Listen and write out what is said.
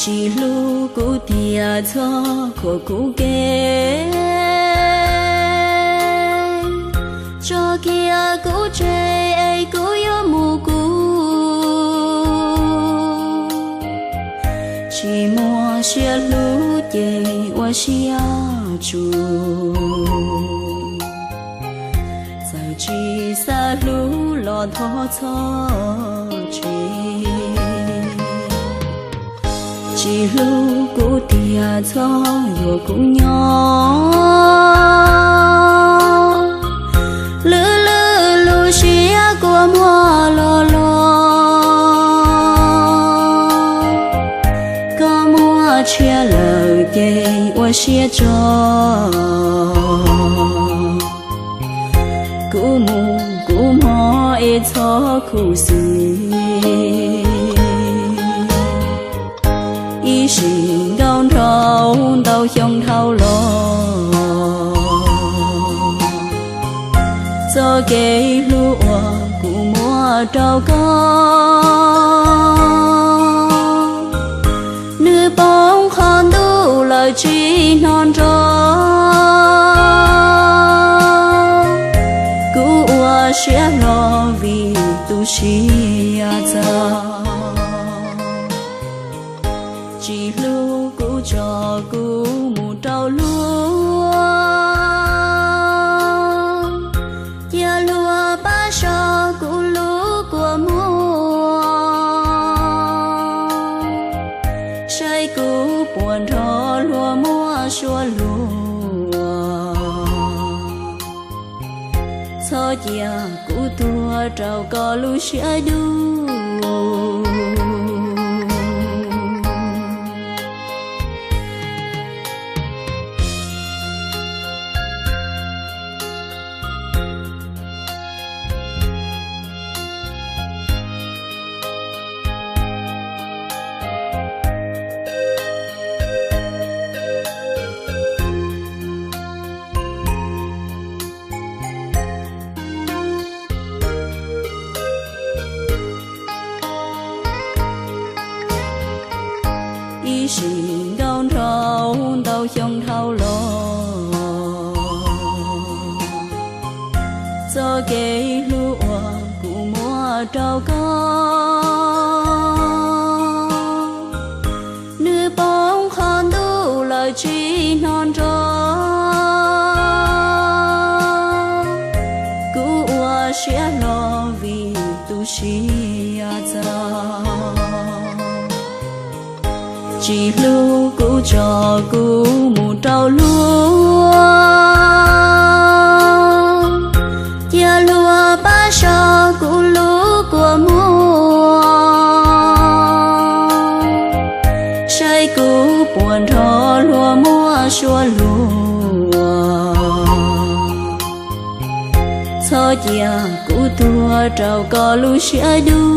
Tsis hlub kuv tiag txhob khuam kuv kev, tso kiag kuv tseg es kuv yuav mus kuv. Tsis muaj siab hlub ces ua siab tsuj, txawm tsis xav hlub los thov txhob tseg. Tsis hlub kuv tiag txhob yuam kuv nyob, lwm lwm lub siab kua muag los los, koj muaj tshiab lawm ces ua siab tso. Kuv mus kuv hmo es txhob khuv xim, ib sim nkaus nrau ntau xyoo dhau los, txoj kev hlub uas kuv muab rau koj, nws poob qhov ntuj lawm tsis hnov nrov. Kuv ua siab hlo vim tu siab txog, tsis hlub kuv tso kuv mus rau luag, cia luag pab so kuv lub kua muag, saib kuv puas nrho luag muab suab luag. Txhob cia kuv tuag rau koj lub siab dub. Ib sim nkaus nrau ntau xyoo dhau los, txoj kev hlub uas kuv muab rau koj, nws poob qhov ntuj lawm tsis hnov nrov. Kuv ua siab hlo vim tu siab txog, tsis hlub kuv tso kuv mus rau luag, cia luag pab so kuv lub kua muag, saib kuv puas nrho luag muab suab luag. Txhob cia kuv tuag rau koj lub siab dub.